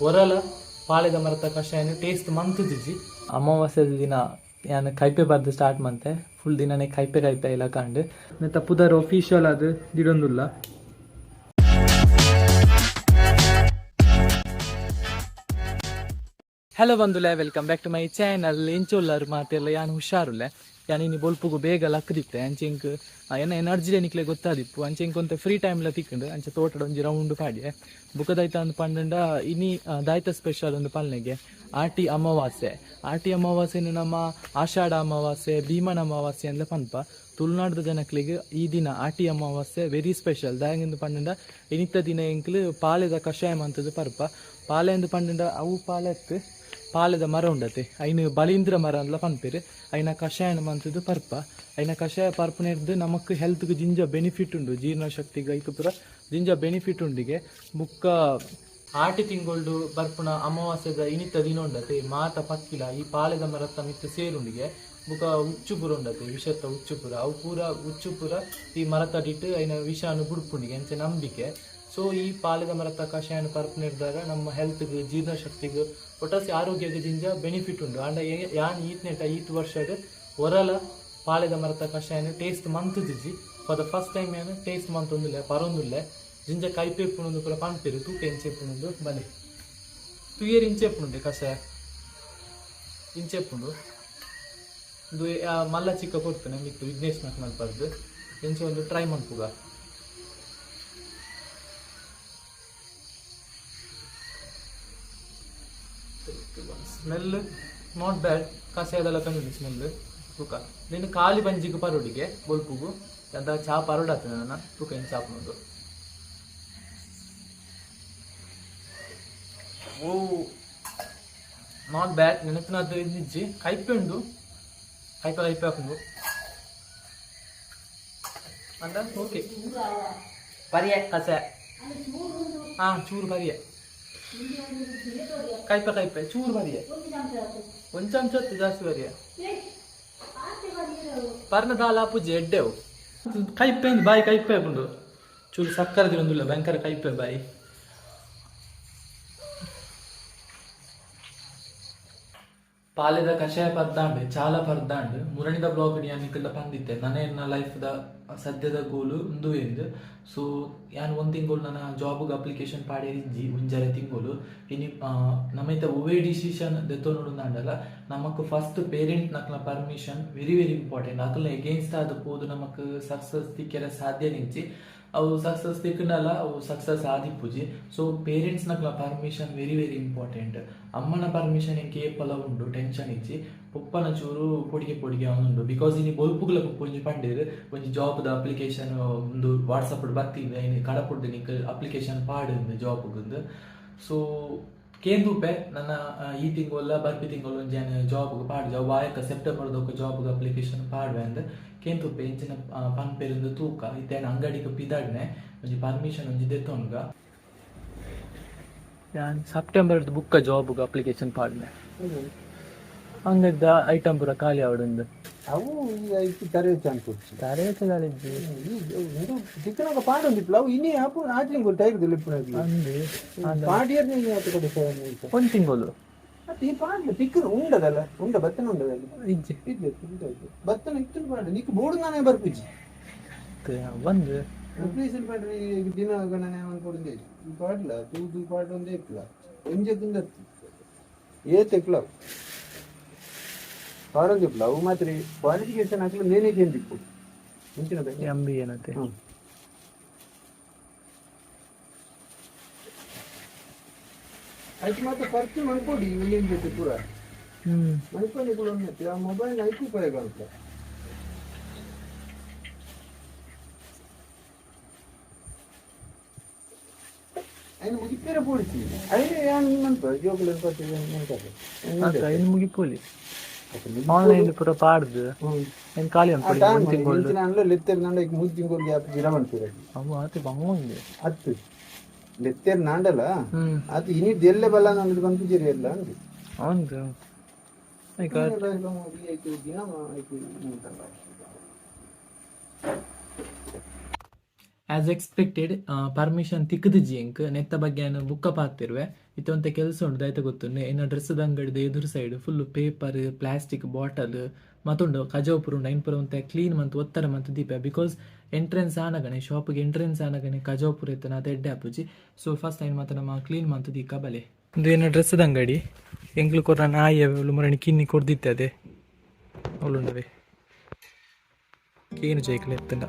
ಒರಲ ಪಾಲೆದ ಮರತ ಕಷಾಯನ ಟೇಸ್ಟ್ ಮಂತುದಿಜಿ. ಅಮಾವಾಸ್ಯದ ದಿನ ಯಾನ್ ಕೈಪೆ ಬರ್ದು ಸ್ಟಾರ್ಟ್ ಮಂತೆ, ಫುಲ್ ದಿನನೇ ಕೈಪೆ ಕೈಪೆ ಇಲ್ಲ ಕಾಂಡ್. ನೆತ್ತ ಪುದರ್ ಅಫಿಷಿಯಲ್ ಅದು ದಿಡೊಂದುಲ್ಲ. ಹಲೋ ಬಂಧುಲೆ, Welcome back to my channel. ಎಂಚೊಲ್ಲಾರು ಮಾತೆಲ್ಲ? ಯಾನ್ ಹುಷಾರುಲ್ಲೆ. ಯಾನ್ ಇನಿ ಬೊಲ್ಪುಗು ಬೇಗ ಲಕ್ಕದಿತ್ತೆ. ಅಂಚೆ ಇಂಕ್ ಎನ್ನ ಎನರ್ಜಿ ನಿಕ್ಲೆ ಗೊತ್ತಾದಿಪ್ಪು. ಅಂಚೆ ಇಂಕ್ ಒಂತೆ ಫ್ರೀ ಟೈಮ್ಲ ತಿಕ್ಕಂಡು. ಅಂಚೆ ತೋಟದ ಒಂಜಿ ರೌಂಡ್ ಪಾಡ್ಯೆ. ಬುಕ್ಕದಾಯ್ತ ಅಂದ್ ಪಂಡಂಡ, ಇನಿ ದಾಯ್ತ ಸ್ಪೆಷಲ್ ಒಂದು ಪಲ್ನೆಗೆ ಆಟಿ ಅಮಾವಾಸ್ಯೆ. ಆಟಿ ಅಮಾವಾಸ್ಯೆನು ನಮ್ಮ ಆಷಾಢ ಅಮಾವಾಸ್ಯೆ, ಭೀಮನ ಅಮಾವಾಸ್ಯೆ ಅಂದ್ಲ ಪನ್ಪ. ತುಳುನಾಡ್ದ ಜನಕ್ಲೆಗ್ ಈ ದಿನ ಆಟಿ ಅಮಾವಾಸ್ಯೆ ವೆರಿ ಸ್ಪೆಷಲ್. ದಾಯೆಂದು ಪಂಡಂಡ, ಇನಿತ್ತ ದಿನ ಎಂಕ್ಲು ಪಾಲೆದ ಕಷಾಯ ಮಂತದ್ದು ಪರ್ಪ. ಪಾಲೆ ಅಂದ್ ಪಂಡಂಡ ಅವು ಪಾಲೆತ್ತು ಪಾಲೆದ ಮರ ಉಂಡತೆ, ಐನು ಬಲೀಂದ್ರ ಮರ ಅಂದ್ಲ ಪನ್ಪೆರ್. ಐನ ಕಷಾಯನ ಮಂತದ್ದು ಪರ್ಪ. ಐನ ಕಷಾಯ ಪರ್ಪನೆರ್ದು ನಮಕ್ ಹೆಲ್ತ್ಗೆ ಜಿಂಜ ಬೆನಿಫಿಟ್ ಉಂಡು. ಜೀರ್ಣಶಕ್ತಿಗೆ ಐಕ್ ಪೂರ ಜಿಂಜ ಬೆನಿಫಿಟ್ ಉಂಡಿಗೆ. ಬುಕ್ಕ ಆಟಿ ತಿಂಗೊಳ್ಡು ಬರ್ಪುನ ಅಮಾವಾಸ್ಯದ ಇನಿತ ದಿನ ಉಂಡತೆ, ಮಾತ ಪಕ್ಕಿಲ ಈ ಪಾಲೆದ ಮರತ್ತ ಮಿತ್ತ್ ಸೇರುಂಡಿಗೆ. ಬುಕ್ಕ ಉಚ್ಚು ಪೂರ ಉಂಡತೆ, ವಿಷತ್ತ ಉಚ್ಚು ಪೂರ, ಅವು ಪೂರ ಉಚ್ಚು ಪೂರ ಈ ಮರತಡಿಟ್ಟು ಐನ ವಿಷಾನು ಬುಡ್ಪುಂಡಿಗೆ, ಅಂಚೆ ನಂಬಿಕೆ. ಸೊ ಈ ಪಾಲೆದ ಮರತ ಕಷಾಯನ ಪರ್ಪನೆರ್ದಾಗ ನಮ್ಮ ಹೆಲ್ತ್ಗೆ, ಜೀರ್ಣಶಕ್ತಿಗೆ, ಒಟ್ಟಾಸಿ ಆರೋಗ್ಯಕ್ಕೆ ಜಿಂಜ ಬೆನಿಫಿಟ್ ಉಂಡು. ಆಂಡ ಯಾನ್ ಈತ್ನೇಟ ಈತ್ ವರ್ಷಡ್ ಒರಲ ಪಾಲೆದ ಮರತ ಕಷಾಯನ ಟೇಸ್ಟ್ ಮಂತುದಿಜಿ. ಫಾರ್ the first time ಯಾನ್ ಟೇಸ್ಟ್ ಮಂತೊಂದುಲ್ಲೆ, ಪರೊಂದುಲ್ಲೆ. ಜಿಂಜ ಕೈಪೆ ಇಪ್ಪುಂಡು ಪೂರ ಪನ್ಪೆರ್. ತೂಕ ಎಂಚ ಇಪ್ಪುಂಡು. ಬಲೆ ತುಯೇರ್, ಇಂಚೆ ಇಪ್ಪುಂಡು ಕಷಾಯ, ಇಂಚೆ ಇಪ್ಪುಂಡು. ಇದು ಮಲ್ಲ ಚಿಕ್ಕ ಕೊಡ್ತೇನೆ ಮಿತ್ತು ವಿಘ್ನೇಶ್ ನಾಕ್ ಮಲ್ಪದ್ದು. ಎಂಚ ಒಂದು ಟ್ರೈ ಮನ್ಪುಗ. Smell not bad. ಕಷಾಯದಲ್ಲ ಕಂಡು ಸ್ಮೆಲ್. ತೂಕ, ನಿನ್ನ ಖಾಲಿ ಬಂಜಿಗೆ ಪರೋಡಿಗೆ ಬೊಲ್ಪುಗು ಅದ ಚಾ ಪರೋಡಾತ ನನ್ನ. ತೂಕ ಏನು ಚಾಪುನದು. ಓ, not bad. ನೆನಪಿನದ್ದು ಇಜ್ಜಿ, ಕೈಪೆ ಉಂಡು, ಕೈಪೆ ಕೈಪೆ ಹಾಕೊಂಡು ಅಂದ. ಓಕೆ, ಪರಿಯೆ ಕಸೆ. ಹಾ, ಚೂರು ಪರಿಯೆ, ಕೈಪೆ ಕೈಪೆ, ಚೂರು ಪರಿಯೆ. ಒಂದು ಚಮಚ ಹೊತ್ತು ಜಾಸ್ತಿ ಬರಿಯ ಪರ್ನ ದಾಲ ಪೂಜೆ ಎಡ್ಡೆವು. ಕೈಪೆ ಅಂದ್ ಬಾಯಿ ಕೈಪೆ ಉಂಡು. ಚೂರು ಸಕ್ಕರೆ ತಿನ್ನೊಂದಿಲ್ಲ, ಭಯಂಕರ ಕೈಪೆ ಬಾಯಿ. ಪಾಲೆದ ಕಷಾಯ ಪರ್ದಾಂಡ್, ಚಾಲ ಪರ್ದಾಂಡ್. ಮುರಣಿದ ಬ್ಲಾಗ್ ಯಾನ್ ನಿಕಲ್ದ ಪಂದಿತ್ತೆ, ನನ ಎನ್ನ ಲೈಫ್ದ ಸದ್ಯದ ಗೋಲು ಉಂದು ಎಂದು. ಸೊ ಯಾನ್ ಒಂದು ತಿಂಗಳು ನನ್ನ ಜಾಬ್ಗೆ ಅಪ್ಲಿಕೇಶನ್ ಪಾಡೇರಿಜ್ಜಿ, ಒಂಜರೆ ತಿಂಗಳು. ಇನಿ ನಮೈತ ಒವ್ವೇ ಡಿಸಿಷನ್ ದೆತ್ತೊನುಂಡಲ ನಮಕ್ ಫಸ್ಟ್ ಪೇರೆಂಟ್ ನಕ್ಲ ಪರ್ಮಿಷನ್ ವೆರಿ ವೆರಿ ಇಂಪಾರ್ಟೆಂಟ್. ಅಕಲ್ನ ಎಗೇನ್ಸ್ಟ್ ಆದ್ ಪೋದು ನಮಕ್ ಸಕ್ಸಸ್ ತಿಕ್ಕೆರೆ ಸಾಧ್ಯ ನಿಂಚಿ. ಅವು ಸಕ್ಸಸ್ ತಿಕ್ಕಂಡಲ ಅವು ಸಕ್ಸಸ್ ಆದಿಪ್ಪುಜಿ. ಸೊ ಪೇರೆಂಟ್ಸ್ ನಕ್ಲ ಪರ್ಮಿಷನ್ ವೆರಿ ವೆರಿ ಇಂಪಾರ್ಟೆಂಟ್. ಅಮ್ಮನ ಪರ್ಮಿಷನ್ ಎಂಕ್ ಏಪಲ ಉಂಡು, ಟೆನ್ಷನ್ ಇಜ್ಜಿ. ಪೊಪ್ಪನ ಚೂರು ಪೊಡಿಗೆ ಪೊಡಿಗೆ ಉಂಡು. Because ಇನಿ ಬೊಲ್ಪುಗುಲ ಪೊಪ್ಪ ಒಂಜಿ ಪಂಡೇರು, ಒಂಜಿ ಜಾಬ್ದ ಅಪ್ಲಿಕೇಶನ್ ಒಂದು ವಾಟ್ಸಪ್ ಬತ್ತಿ, ಐನ್ ಕಡಪುಡ್ದು ನಿಕ್ ಅಪ್ಲಿಕೇಶನ್ ಪಾಡು ಜಾಬ್ಗೆ. ಸೊ ಕೇಂದೂಪೆ ನನ್ನ ಈ ತಿಂಗೊಲ್ಲ ಬರ್ಪಿ ತಿಂಗಳು ಒಂಜಿ ಜಾಬ್ಗೆ ಪಾಡು ಜಾಬ್ ಆಯಕ ಸೆಪ್ಟೆಂಬರ್ ದೊಕ್ಕ ಜಾಬ್ಗೆ ಅಪ್ಲಿಕೇಶನ್ ಪಾಡುವೆ ಅಂದ್ ಕೇಂತುಪೆ. ಇಂಚಿನ ಪನ್ಪೆರಿಂದು ತೂಕ. ಇತ್ತೆ ಅಂಗಡಿಗೆ ಪಿದಾಡ್ನೆ, ಒಂಜಿ ಪರ್ಮಿಷನ್ ಒಂಜಿ ದೆತ್ತೊನ್ಗ. ಯಾನ್ ಸೆಪ್ಟೆಂಬರ್ ಬುಕ್ಕ ಜಾಬ್ಗೆ ಅಪ್ಲಿಕೇಶನ್ ಪಾಡ್ನೆ. ಅಂಗಡಿದ ಐಟಮ್ ಪೂರ ಖಾಲಿ ಆವಡುಂದು. ಅವು ಈಗ ತರಬೇತಿ ಅನ್ಕೊಡ್ಸಿ. ತರಬೇತಿ. ಇದು ಚಿಕ್ಕನಾಗ ಪಾಡೊಂದಿಪ್ಪು ಅವು. ಇನ್ನೇ ಅಪ್ಪು ಆ ತಿಂಗಳು ಟೈರ್ದಲ್ಲಿ ಇಪ್ಪು. ಅಂದು. ಪಾಡಿಯರ್ ಆತ ಕಡೆ. ಒಂದು ತಿಂಗಳು. ಮತ್ತೆ ಈ ಪಾಡ್ಲ ತಿಕ್ಕನ ಉಂಡದಲ್ಲ, ಉಂಡ ಬತ್ತನ ಉಂಡದಲ್ಲ. ಇಜ್ಜಿ. ಇದ್ದೆ ಉಂಟಾಯ್ತು, ಬತ್ತನ ಇತ್ತು ಪಾಡ ನಿಕ್ ಬೋಡು ನಾನೇ ಬರ್ಪಿಜಿ. ಒಂದು ಪ್ಲೀಸ್ ಪಾಡ್ರಿ, ದಿನ ಗಣನೆ ಒಂದು ಕೊಡುಂದೆ. ಈ ಪಾಡ್ಲ ತೂದು ಪಾಡೊಂದೇ ಇಪ್ಪಲ ಒಂಜೆ ತಿಂದತ್ತು ಏತೆಕ್ಲ ಪಾಡೊಂದಿಪ್ಪಲ. ಅವು ಮಾತ್ರ ಕ್ವಾಲಿಫಿಕೇಶನ್ ಹಾಕಲು ನೇನೆ ಕೇಂದಿಪ್ಪು ಮುಂಚಿನ ಬೇಕು. ಎಂ ಬಿ ಏನತ್ತೆ. ಆಯ್ತು, ಮಾತ್ರ ಖರ್ಚು ಮನ್ಕೊಡಿ ಇಲ್ಲಿನ ಜೊತೆ ಪೂರ. ಮನ್ಕೊಂಡು ಕೂಡ ಉಂಟು. ಆ ಮೊಬೈಲ್ ಐಕು ಉಪಯೋಗ ಅಂತ. ಐನು ಮುಗಿಪೇರ ಪೋಡಿಸಿ ಐನು ಯಾನ್ ಮನ್ಪ ಜೋಕುಲು ಪತ್ತು. ಐನು ಮುಗಿಪೋಲಿ, ಆನ್ಲೈನ್ ಪೂರ ಪಾಡ್ದು ಏನ್ ಖಾಲಿ ಅನ್ಕೊಳ್ಳಿ ಒಂದು ತಿಂಗಳು. ಲೆತ್ತೆರ್ ನಾಂಡ ಈಗ ಮೂಜಿ ತಿಂಗಳು ಗ್ಯಾಪ್ ಗಿಡ ಮನ್ಪುರ. ಅವು ಆತೆ ಬಂಗೊಂದೆ. ಅತ್ತು ಲೆತ್ತೆರ್ ನಾಂಡಲ. ಅದು ಇನಿ ಎಲ್ಲೆ ಬಲ್ಲ ನಂದು ಪನ್ಪುಜೆರಿ ಎಲ್ಲ ಅಂದು. ಹೌದು. ಈಗ ದಿನ. ಆಸ್ ಎಕ್ಸ್ಪೆಕ್ಟೆಡ್ ಪರ್ಮಿಷನ್ ತಿಕ್ಕದಿಜ್ಜಿ ಎಂಕ್ ನೆತ್ತ ಬಗ್ಗೆ ನಾನು ಬುಕ್ಕ ಪಾತಿರುವೆ ಇತ್ತೊಂತೆ ಕೆಲಸ ಉಂಟು ದಾಯ್ತ ಗೊತ್ತುಂಡು ಎನ್ನ ಡ್ರೆಸ್ದ ಅಂಗಡಿದ ಎದುರು side full paper plastic bottle ಮತ್ತುಂಡು ಕಜೋಪುರ ಉಂಡು ಐನ್ ಪುರ ಒಂತೆ ಕ್ಲೀನ್ ಮಂತ್ ಒತ್ತರ ಮಂತ್ ದೀಪ because entrance ಆನಗನೆ ಶಾಪ್ಗೆ ಎಂಟ್ರೆನ್ಸ್ ಆನಗನೆ ಕಜೋಪುರ ಇತ್ತನ ಅದು ಎಡ್ಡೆ ಆಪುಜಿ ಸೊ ಫಸ್ಟ್ ಐನ್ ಮಾತ ನಮ್ಮ ಕ್ಲೀನ್ ಮಂತ್ ದೀಕ ಬಲೆ ಇದು ಏನ ಡ್ರೆಸ್ದ ಅಂಗಡಿ ಎಂಕ್ಲು ಕೊರ್ರ ನಾಯಿ ಮುರಣಿ ಕಿನ್ನಿ ಕೊಡ್ದಿತ್ತೆ ಅದೇ ಅವಳುಂಡವೆ ಏನು ಜೈಕಲೆ ಎತ್ತಂಡ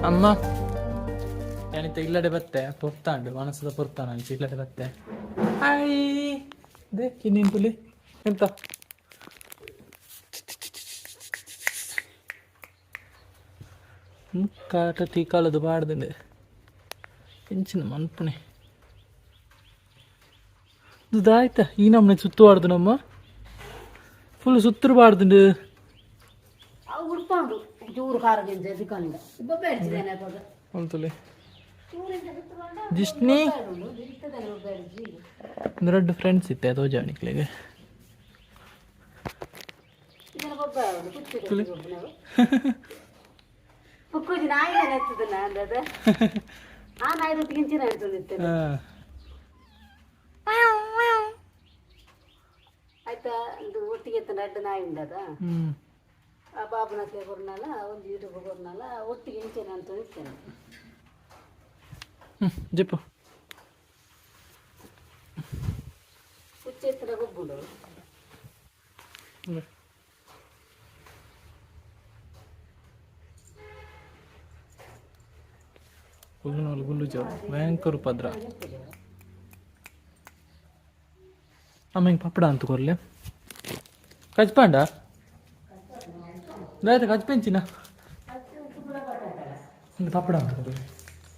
ಅಮ್ಮ ಯಾನಿತ್ತ ಇಲ್ಲಡೆ ಬತ್ತೆ ಪೊರ್ತಾಂಡು ಮನಸ್ಸದ ಪೊರ್ತಾನ ಅಂಚೆ ಇಲ್ಲಡೆ ಬತ್ತೆ ಹಾಯ್ they ಕಿನ್ನಿನ್ ಪುಲಿ ಎಂತ ಕಾಟ ತೀಕಾಲದು ಬಾಡ್ದಂಡೆ ಎಂಚಿನ ಮನ್ಪುಣೆ ಇದಾಯ್ತಾ ಈ ನಮ್ಮನೆ ಸುತ್ತು ಆಡ್ದು ನಮ್ಮ ಫುಲ್ ಸುತ್ತರು ಬಾಡ್ದುಂಡು ಅವು ಉಡ್ಕೊಂಡು ಚೂರು ಖಾರ ಗಿಂಜ ದಿಕ್ಕಂಡ ಬೇಡಿಸಿದ್ದೇನೆ ಅಂತಲೇ ಜಿಷ್ಣಿ ಎರಡು ಫ್ರೆಂಡ್ಸ್ ಇತ್ತೆ ತೋಜಾಣಿಕ್ಲೆಗೆ ಆ ನಾಯಿ ರೊಟ್ಟಿಗಿಂಚಿನ ಹೇಳ್ತಂದಿತ್ತೆ ಆಯ್ತಾ ಒಂದು ಒಟ್ಟಿಗೆ ಎತ್ತ ಅಡ್ಡ ನಾಯಿ ಉಂಡದ ಆ ಬಾಬುನ ಕೊರ್ನಲ್ಲ ಒಂದು ಯೂಟ್ಯೂಬ್ ಕೊರ್ನಲ್ಲ ಒಟ್ಟಿಗೆ ಇಂಚಿನ ಅಂತ ಇರ್ತೇನೆ ಜಪ್ಪು ಹುಚ್ಚ ಎತ್ತರ ಗೊಬ್ಬುಂಡು ಗುಲ್ಲು ಗುಲ್ಲು ಜೋ ಭಯಂಕರ ಉಪದ್ರ ಅಮ್ಮ ಹಿಂಗೆ ಪಪ್ಪಡ ಅಂತ ಕೊರ್ಲೆ ಕಜ್ಪಾಂಡ ಆಯ್ತಾ ಕಜ್ಪೆಂಚಿನ ಒಂದು ಪಪ್ಪಡ ಅಂತ ಕೊರ್ಲೆ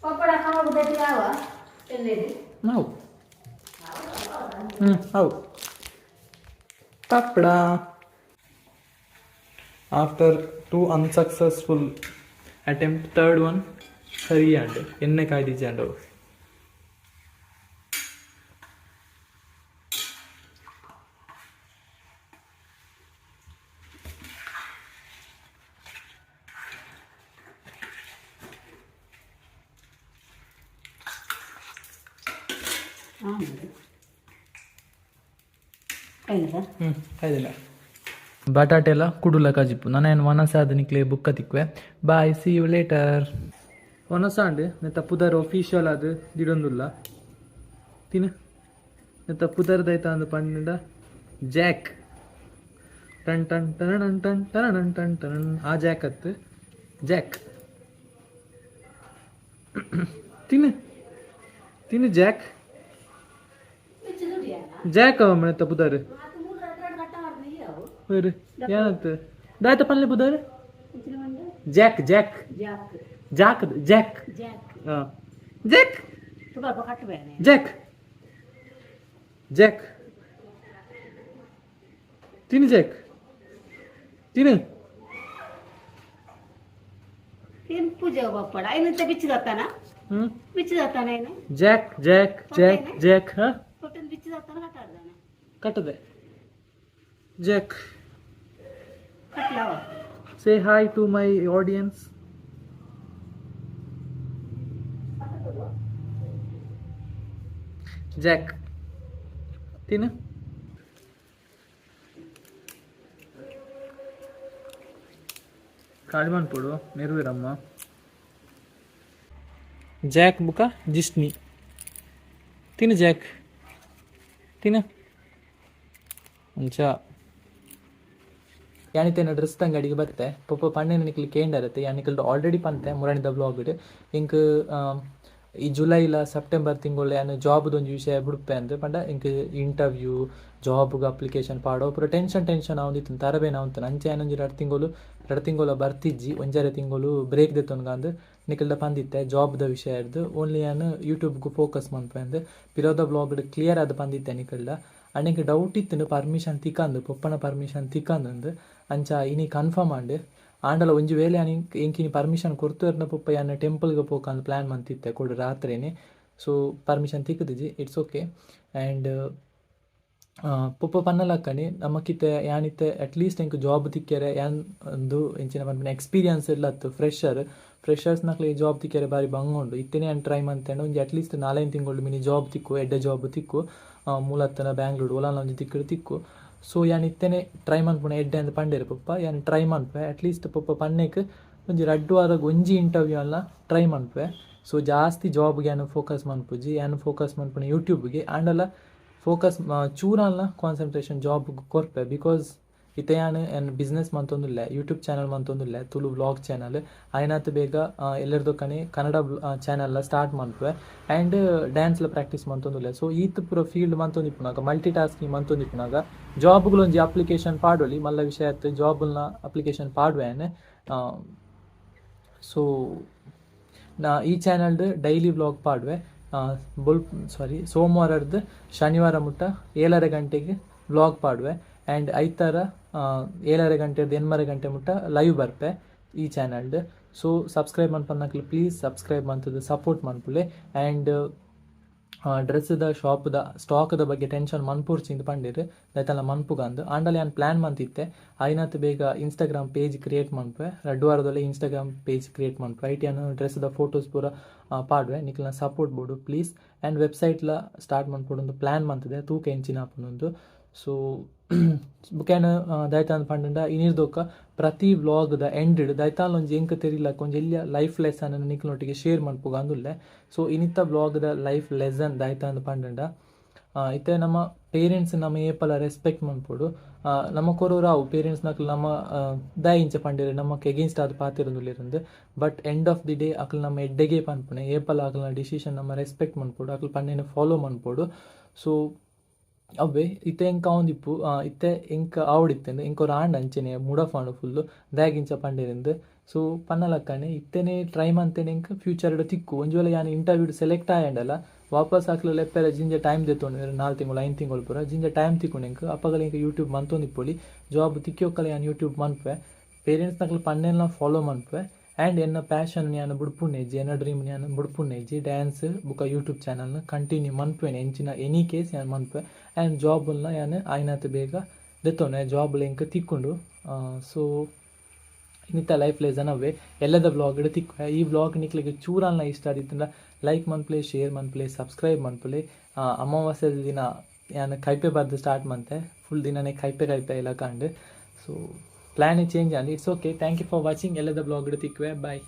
ಪಪ್ಪಡ ಕಾವು ಯಾವ ಎಲ್ಲಿದೆ ನಾವು ಹ್ಞೂ ಹೌದು Pappada after 2 unsuccessful attempt third one ಸರಿಯಾಂಡು ಎಣ್ಣೆ ಕಾಯ್ದಿಜ್ಜಾಂಡು ಹ್ಞೂ ಕಾಯ್ದಿಲ್ಲ ಬಟಾಟೆ ಎಲ್ಲ ಕುಡುಲ ಕಾಜಿಪ್ಪು ನಾನು ವನಸಾದ ನಿಕ್ಲೆ ಬುಕ್ಕ ತಿಕ್ವೆ ಬಾಯ್ ಸಿ you later ವನಸಾಂಡ್ ನೆತ್ತ ಪುದರ್ ಒಫಿಷಿಯಲ್ ಅದು ದಿಡೊಂದುಲ್ಲ ತಿನ್ನು ನೆತ್ತ ಪುದರ್ದೈತ ಅಂದ್ ಪಂಡ Jack ton ton ton ton ton ton ton ಆ ಜಾಕ್ ಅತ್ತು ಜಾಕ್ ತಿನ್ನು ತಿನ್ನು ಜಾಕ್ ಜಾಕ್ ಅವ ನೆತ್ತ ಪುದರ್ ಬೇರೆ ಏನಂತ ದಾಯ್ತ ಪಲ್ಲೆ ಪುದರ್ Jack Jack Jack Jack ಹಾಂ ಜಾಕ್ ಜಾಕ್ ಜಾಕ್ ತಿನ್ನು ಜಾಕ್ ತಿನ್ನು ಪೂಜೆ ಪಪ್ಪಡ ಐನಂತ ಬಿಚ್ಚಿದತ್ತಾನ ಹ್ಞೂ ಬಿಚ್ಚಿದತ್ತಾನ ಏನು ಜಾಕ್ ಜಾಕ್ ಜಾಕ್ ಜಾಕ್ ಹಾಂ ಹೊಟ್ಟೆನ ಬಿಚ್ಚಿದತ್ತಾನ ಕಟ್ಟಾಡ್ದಾನ ಕಟ್ಟದೆ Jack ಕಟ್ಲವ Say hi to my audience. Jack ತಿನ್ನು ಕಾಳಿಮನ್ಪುಡು ನೆರವೇರಮ್ಮ ಜಾಕ್ ಬುಕ ಜಿಸ್ನಿ ತಿನ್ನು ಜಾಕ್ ತಿನ್ನು ಅಂಚ ಯಾನಿತೇನ ಡ್ರೆಸ್ ತಂಗಡಿಗೆ ಬತ್ತೆ ಪೊಪ್ಪ ಪಣ್ಣೆ ನಿಕ್ಲು ಕೇಂಡರತ್ತೆ ಯಾನಿಕಲ್ದು ಆಲ್ರೆಡಿ ಪಂತೆ ಮುರಣಿದ ಬ್ಲಾಗ್ ಇಂಕ್ ಈ ಜುಲೈ ಇಲ್ಲ ಸೆಪ್ಟೆಂಬರ್ ತಿಂಗಳು ಯಾನು ಜಾಬ್ದೊಂಜಿ ವಿಷಯ ಬುಡ್ಪೆ ಅಂದ್ ಪಂಡ ಇಂಕ್ ಇಂಟರ್ವ್ಯೂ ಜಾಬ್ಗೆ ಅಪ್ಲಿಕೇಶನ್ ಪಾಡೋ ಪೂರ ಟೆನ್ಷನ್ ಟೆನ್ಷನ್ ಆವೊಂದಿತ್ತು ತರಬೇನ ಆವೊಂತು ಅಂಚೆ ಯಾನೊಂಜಿ ರಡ್ಡು ತಿಂಗಳು ಬರ್ತಿಜ್ಜಿ ಒಂಜರೆ ತಿಂಗಳು ಬ್ರೇಕ್ ದೆತ್ತೊನ್ಗಂದು ನಿಕಲ್ದ ಪಂದಿತ್ತೆ ಜಾಬ್ದ ವಿಷಯ ಹಿಡ್ದು ಓನ್ಲಿ ಯಾನು ಯೂಟ್ಯೂಬ್ಗೆ ಫೋಕಸ್ ಮನ್ಪೆ ಅಂದ್ ಪಿರೋದ ಬ್ಲಾಗ್ ಕ್ಲಿಯರ್ ಆದ್ ಪಂದಿತ್ತೆ ನಿಕಲ್ದ. ಅಂಡ್ ಎಂಕ್ ಡೌಟ್ ಇತ್ತುಂಡು ಪರ್ಮಿಷನ್ ತಿಕ್ಕಂದು, ಪೊಪ್ಪನ ಪರ್ಮಿಷನ್ ತಿಕ್ಕಂದು. ಅಂಚ ಇನಿ ಕನ್ಫರ್ಮ್ ಆಂಡ್. ಆಂಡಲ ಒಂಜಿ ವೇಳೆ ಯಾನ್ ಎಂಕಿನಿ ಪರ್ಮಿಷನ್ ಕೊರ್ತುರ್ನ ಪೊಪ್ಪ ಯಾನ್ ಟೆಂಪಲ್ಗೆ ಪೋಕಂದು ಪ್ಲ್ಯಾನ್ ಮಂತಿತ್ತೆ ಕೊಡು ರಾತ್ರಿನೇ. ಸೊ ಪರ್ಮಿಷನ್ ತಿಕ್ಕದಿಜಿ, it's okay. And ಪೊಪ್ಪ ಪನ್ನಲಕ್ಕನೆ ನಮಕಿತ್ತೆ ಯಾನಿತ್ತೆ ಅಟ್ಲೀಸ್ಟ್ ಎಂಕ್ ಜಾಬ್ ತಿಕ್ಕೆರೆ ಯಾನ್ ಒಂದು ಎಂಚಿನ ಪನ್ಪಿನ ಎಕ್ಸ್ಪೀರಿಯನ್ಸ್ ಇಲ್ಲತ್ತು. ಫ್ರೆಷರ್ಸ್ನಕ್ಲೆ ಜಾಬ್ ತಿಕ್ಕೆರೆ ಬಾರಿ ಬಂಗ ಉಂಡು. ಇತ್ತೆನೇ ಯಾನ್ ಟ್ರೈ ಮಂತೇಂಡ ಒಂಜಿ ಅಟ್ಲೀಸ್ಟ್ 4-5 ತಿಂಗಳು ಮಿನಿ ಜಾಬ್ ತಿಕ್ಕು, ಎಡ್ಡೆ ಜಾಬ್ ತಿಕ್ಕು, ಮೂಲತ್ತನ ಬ್ಯಾಂಗ್ಳೂರು ಒಲಾನ ಒಂಜಿ ತಿಕ್ಕಡು ತಿಕ್ಕು. ಸೊ ಯಾನ್ ಇತ್ತೆನೆ ಟ್ರೈ ಮನ್ಪುನ ಎಡ್ಡೆ ಅಂದ್ ಪಂಡೇರು ಪೊಪ್ಪ. ಯಾನ್ ಟ್ರೈ ಮನ್ಪೆ ಅಟ್ಲೀಸ್ಟ್ ಪೊಪ್ಪ ಪನ್ನೇಕ್ ಒಂಜಿ ರಡ್ಡು ವಾರಗ್ ಒಂಜಿ ಇಂಟರ್ವ್ಯೂ ಅಲ್ಲ ಟ್ರೈ ಮನ್ಪೆ. ಸೊ ಜಾಸ್ತಿ ಜಾಬ್ಗೆ ಯಾನ್ ಫೋಕಸ್ ಮನ್ಪುಜಿ, ಯಾನ್ ಫೋಕಸ್ ಮನ್ಪುನ ಯೂಟ್ಯೂಬ್ಗೆ. ಆಂಡಲ ಫೋಕಸ್ ಚೂರಲ್ಲ ಕಾನ್ಸಂಟ್ರೇಷನ್ ಜಾಬ್ ಕೊರ್ಪೆ. Because ಇತ್ತೆ ಯಾನ್ ಯಾನ್ ಬಿಸ್ನೆಸ್ ಮಂತೊಂದುಲ್ಲೆ, ಯೂಟ್ಯೂಬ್ ಚಾನಲ್ ಮಂತೊಂದುಲ್ಲೆ, ತುಳು ವ್ಲಾಗ್ ಚಾನಲ್. ಆಯ್ನಾತ್ ಬೇಗ ಎಲ್ಲರದೊಕ್ಕನೆ ಕನ್ನಡ ಚಾನಲ್ಲ ಸ್ಟಾರ್ಟ್ ಮನ್ಪುವೆ. ಆ್ಯಂಡ್ ಡ್ಯಾನ್ಸ್ಲ ಪ್ರಾಕ್ಟೀಸ್ ಮಂತೊಂದುಲ್ಲೆ. ಸೊ ಈತ್ ಪೂರ ಫೀಲ್ಡ್ ಮಂತೊಂದಿಪ್ಪುನಾಗ, ಮಲ್ಟಿ ಟಾಸ್ಕಿಂಗ್ ಮಂತೊಂದಿಪ್ಪುನಾಗ ಜಾಬ್ಗಳು ಒಂಜಿ ಅಪ್ಲಿಕೇಶನ್ ಪಾಡೊಲಿ ಮಲ್ಲ ವಿಷಯ ಆಯ್ತು. ಜಾಬ್ನ ಅಪ್ಲಿಕೇಶನ್ ಪಾಡುವೆ ಯಾನ್. ಸೊ ನಾ ಈ ಚಾನಲ್ಡ್ ಡೈಲಿ ವ್ಲಾಗ್ ಪಾಡುವೆ. ಬೊಲ್ ಸಾರಿ ಸೋಮವಾರದ್ದು ಶನಿವಾರ ಮುಟ್ಟ 7:30 ಗಂಟೆಗೆ ವ್ಲಾಗ್ ಪಾಡುವೆ. ಆ್ಯಂಡ್ ಐತಾರ 7:30 ಗಂಟೆರ್ದು 8:30 ಗಂಟೆ ಮುಟ್ಟ ಲೈವ್ ಬರ್ಪೆ ಈ ಚಾನಲ್ಡ್. ಸೊ ಸಬ್ಸ್ಕ್ರೈಬ್ ಮನ್ಪನ್ನಕ್ಲು ಪ್ಲೀಸ್ ಸಬ್ಸ್ಕ್ರೈಬ್ ಮಂತದ್ದು ಸಪೋರ್ಟ್ ಮನ್ಪುಲೆ. ಆ್ಯಂಡ್ ಡ್ರೆಸ್ದ ಶಾಪ್ದ ಸ್ಟಾಕ್ದ ಬಗ್ಗೆ ಟೆನ್ಷನ್ ಮನ್ಪುರ್ಚಿಂದು ಪಂಡಿರು, ದೈತಲ್ಲ ಮನ್ಪುಗಂದು. ಆಂಡಲ ಯಾನ್ ಪ್ಲ್ಯಾನ್ ಮಂತಿತ್ತೆ ಆಯ್ನಾತ್ ಬೇಗ ಇನ್ಸ್ಟಾಗ್ರಾಮ್ ಪೇಜ್ ಕ್ರಿಯೇಟ್ ಮನ್ಪೆ. 2 ವಾರದಲ್ಲೇ ಇನ್ಸ್ಟಾಗ್ರಾಮ್ ಪೇಜ್ ಕ್ರಿಯೇಟ್ ಮನ್ಪೆ. ಐಟ್ ಯಾನ್ ಡ್ರೆಸ್ದ ಫೋಟೋಸ್ ಪೂರ ಪಾಡುವೆ. ನಿಕ್ಲ್ನ ಸಪೋರ್ಟ್ ಬೋಡು ಪ್ಲೀಸ್. ಆ್ಯಂಡ್ ವೆಬ್ಸೈಟ್ಲ ಸ್ಟಾರ್ಟ್ ಮನ್ಪೊಡೊಂದು ಪ್ಲ್ಯಾನ್ ಮಂತಿದೆ, ತೂಕ ಎಂಚಿನ ಆಪುನೊಂದು. ಸೊ ಬುಕ್ಯಾನ್ ದಾಯ್ತಾಂದ್ ಪಂಡಂಡ ಇನಿರ್ದೊಕ್ಕ ಪ್ರತಿ ವ್ಲಾಗ್ದ ಎಂಡ್ ದೈತಾಲ್ ಒಂಜಿ ಎಂಕ್ ತೆರಿಲಕ್ಕ ಒಂಜಿ ಎಲ್ಲಿಯ ಲೈಫ್ ಲೆಸನ್ ನಿಕ್ಲೊಟ್ಟಿಗೆ ಶೇರ್ ಮನ್ಪುಗ ಅಂದುಲ್ಲೆ. ಸೊ ಇನಿತ್ತ ವ್ಲಾಗ್ದ ಲೈಫ್ ಲೆಸನ್ ದಾಯ್ತಾಂದ್ ಪಂಡಂಡ, ಇತ್ತೆ ನಮ್ಮ ಪೇರೆಂಟ್ಸ್ ನಮ್ಮ ಏಪಲ ರೆಸ್ಪೆಕ್ಟ್ ಮನ್ಪೊಡು. ನಮ್ಮ ಕೊರೋರಾವು ಪೇರೆಂಟ್ಸ್ ನಕಲ್ ನಮ್ಮ ದಾಯಿ ಇಂಚ ಪಂಡಿರು ನಮಕ್ ಎಗೇನ್ಸ್ಟ್ ಆದ್ ಪಾತಿರಂದುಲ್ಲೆರಂದು. But end of the day Akal ನಮ್ಮ ಎಡ್ಡೆಗೆ ಪನ್ಪುನೆ. ಏಪಲ ಅಕಲ್ನ ಡಿಸಿಷನ್ ನಮ್ಮ ರೆಸ್ಪೆಕ್ಟ್ ಮನ್ಪೊಡು, ಅಕಲ್ ಪನ್ನೇನು ಫಾಲೋ ಮನ್ಪೊಡು. ಸೊ ಅವ್ವೆ ಇತ್ತೆ ಎಂಕ್ ಆವೊಂದಿಪ್ಪು, ಇತ್ತೆ ಎಂಕ್ ಆವೊಡಿತ್ತೆಂದು ಎಂಕ್ ಒರ ಆಂಡ್ ಅಂಚೆನೆ ಮೂಡ್ ಆಫ್ ಆಂಡ್ ಫುಲ್ಲು ದಾಯೆಗ್ ಪಂಡೆರಿಂದು. ಸೊ ಪನ್ನಲಕ್ಕನೆ ಇತ್ತೆನೆ ಟ್ರೈ ಮಂತೇನೆ ಎಂಕ್ ಫ್ಯೂಚರ್ಡ್ ತಿಕ್ಕು. ಒಂಜಿ ವೇಳೆ ಯಾನ್ ಇಂಟರ್ವ್ಯೂಡ್ ಸೆಲೆಕ್ಟ್ ಆಯಂಡಲ ವಾಪಸ್ ಅಕ್ಲು ಲೆಪ್ಪೆರೆ ಜಿಂಜ ಟೈಮ್ ದೆತ್ತೊಂಡು 4 ತಿಂಗಳು 5 ತಿಂಗಳು ಪೂರ ಜಿಂಜ ಟೈಮ್ ತಿಕ್ಕೊಂಡು ಎಂಕ್ ಅಪಗಲ ಎಂಕ್ ಯೂಟ್ಯೂಬ್ ಮಂತೊಂದಿಪ್ಪೊಲಿ. ಜಾಬ್ ತಿಕ್ಕಿಯೊಕ್ಕಲ ಯಾನ್ ಯೂಟ್ಯೂಬ್ ಮನ್ಪೆ, ಪೇರೆಂಟ್ಸ್ ನಕಲು ಪನ್ನೆಲ್ಲ ಫಾಲೋ ಮನ್ಪೆ. ಆ್ಯಂಡ್ ಎನ್ನ ಪ್ಯಾಷನ್ ಯಾನ್ ಬುಡ್ಪುನೇಜಿ, ಎನ್ನ ಡ್ರೀಮ್ ಯಾನ್ ಬುಡ್ಪುನೇಜಿ. ಡ್ಯಾನ್ಸ್ ಬುಕ್ಕ ಯೂಟ್ಯೂಬ್ ಚಾನಲ್ನ ಕಂಟಿನ್ಯೂ ಮನ್ಪುವೆನೆ ಎಂಚಿನ ಎನಿ ಕೇಸ್ ಯಾನ್ ಮನ್ಪೆ. ಆ್ಯಂಡ್ ಜಾಬ್ನ ಯಾನ್ ಆಯ್ನಾತ್ ಬೇಗ ದೆತ್ತೊನೆ ಜಾಬ್ ಎಂಕ್ ತಿಕ್ಕೊಂಡು. ಸೊ ಇನ್ನಿತ ಲೈಫ್ ಲೆಸನ್ ಅವೇ ಎಲ್ಲದ ವ್ಲಾಗ್ ತಿಕ್ಕು. ಈ ವ್ಲಾಗ್ ನಿಕ್ಲೆಗ್ ಚೂರಲ್ನ ಇಷ್ಟ ಆದಿತ್ತಂಡ ಲೈಕ್ ಮನ್ಪುಲೆ, ಶೇರ್ ಮನ್ಪುಲೆ, ಸಬ್ಸ್ಕ್ರೈಬ್ ಮನ್ಪುಲೆ. ಅಮಾವಾಸ್ಯೆ ದಿನ ಯಾನ್ ಕೈಪೆ ಬರ್ದು ಸ್ಟಾರ್ಟ್ ಮಂತೆ, ಫುಲ್ ದಿನನೇ ಕೈಪೆ ಕೈಪೆ ಇಲ್ಲ ಕಂಡು. ಸೊ plan change and it's okay. Thank you for watching. ಎಲ್ಲದ ವ್ಲಾಗ್ ತಿಕ್ಕುವೆ. ಬಾಯ್.